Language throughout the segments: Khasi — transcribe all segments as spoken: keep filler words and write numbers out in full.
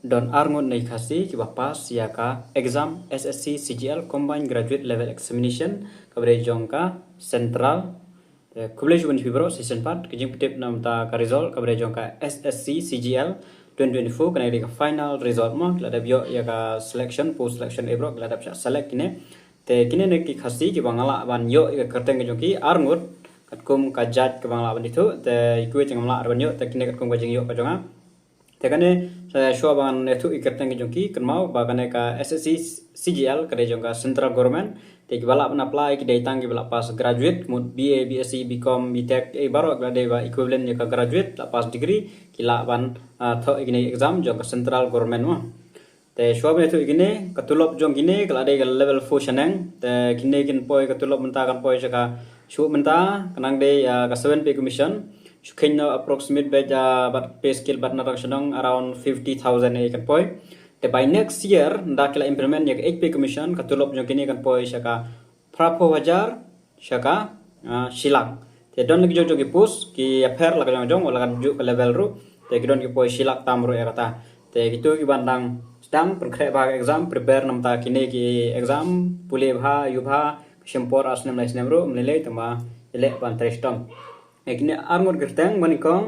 Don arngut na ki Khasi kiba pass ïa ka exam S S C C G L Combined Graduate Level Examination kaba dei jong ka Central. Te khublei shibun ïa phi baroh sa shisien pat. Ka jingpyntip namar ka result kaba dei jong ka S S C C G L twenty twenty-four, kane ka dei ka final result mo. Ki la dep ïoh ïa ka selection, post selection, eh baroh ki la dep shah select kine. Te kine ne ki Khasi kiba nga lah ban ïoh ïa ka kyrteng ka jong ki arngut katkum ka jait kaba nga lah ban ïathuh. Te ïa kiwei te ngam lah ban ïoh, te kine katkum ka jingïoh ka jong nga. Te kane, eh, shuwa ban ïathuh ïa ka kyrteng ka jong ki, kynmaw ba kane ka S S C C G L ka dei jong ka Central Government. Te kiba lah ban apply ki dei tang kiba lah pass graduate, mut B A, B S C, B Com, B Tech, eh baroh kiba dei ba equivalent ïa ka graduate, lah pass degree, ki lah ban, ah, thoh ïa kine exam jong ka Central Government mo. Te shuwa ban ïathuh ïa kine, ka tulop jong kine ka la dei ka level four shaneng. Te kine kin poi, ka tulop mynta kan poi sha ka, shu mynta ka nang dei, ah, ka seven pay commission. Shu kheiñ noh approximate bad, ah, bad pay scale bad na rang shanong around fifty thousand eh kan poi. Te by next year, nda ki la implement ïa ka eight pay commission, ka tulop jong kine kan poi sha ka phraphew hajar sha ka, ah, shi lak. Te don la ki jong jong ki post ki ïapher la ka jong jong, la ka jong ka level ruh. Te ki don ki poi shi lak tam ruh ïa kata. Te kito kiban dang sdang pynkhreh bha ka exam, prepare namar kine ki exam, pule bha, ïoh bha, shim por ar snem lai snem ruh ym lei lei, tangba ïaleh ban trei shitom. Ïa kine arngut kyrteng, ba nyngkong,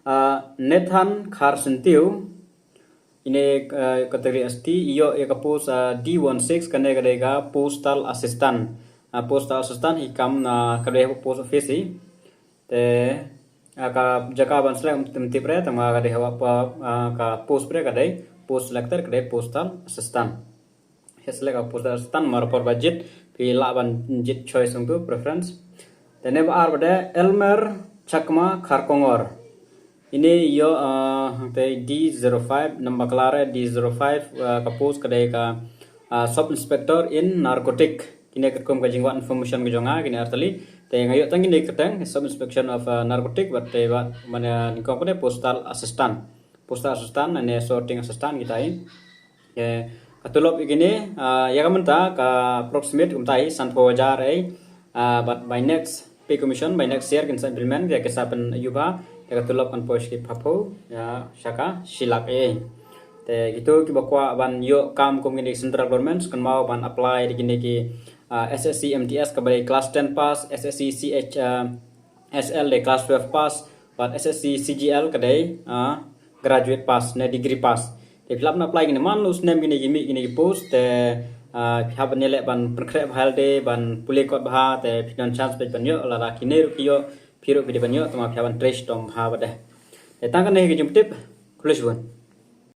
ah, Nathan Kharsyntiew, ine, eh, category S T, ïoh ïa ka post, ah, D one six, kane ka dei ka postal assistant. Ah, postal assistant hi kam, ah, ka dei ha post office hi. Te, ah, ka jaka ban select ym tip re, tangba ka dei ha, ah, ka post re ka dei post selected, ka dei postal assistant. He select ka postal assistant, mar por ba jied, phi lah ban jied choice hangtu preference. Te ne ba ar ba dei Elmer Chakma Kharkongor. Ine ïoh, ah, hangtei D zero five, number kala re D zero five, ah, ka post ka dei ka, ah, Sub Inspector in Narcotic. Kine katkum ka jingwad information ka jong nga, kine artylli. Te nga ïoh tang kine kyrteng, Sub Inspection of, ah, Narcotic, bad te bad, mane, nyngkong pat dei postal assistant. Postal assistant, ne sorting assistant kita hi. Ïa ka tulop ïa kine, ah, ïa ka mynta ka approximate kumta hi, sanphew hajar eh. Ah, but by next pay commission, by next year kin sa implement, ïa kin sa pynïoh bha, ïa ka tulop kan poi sha ki phraphew, ïa sha ka shi lak eh. Te kito kiba kwah ban ïoh kam kum kine Central Government, kynmaw ban apply da kine ki, ah, S S C M T S kaba dei class ten pass, S S C C H, ah, S L dei class twelve pass, bad S S C C G L ka dei, ah, graduate pass ne degree pass. Te phi lah ban apply kine man la u snem kine ki mih kine ki post, te, ah, phi hap ban ïaleh ban pynkhreh bha halde, ban pule kot bha, te phi don chance beit ban ïoh, lada kine ruh ki ïoh, phi ruh phi dei ban ïoh, tangba phi hap ban trei shitom bha bad dei. Te tang kane ka jingpyntip, khublei shibun.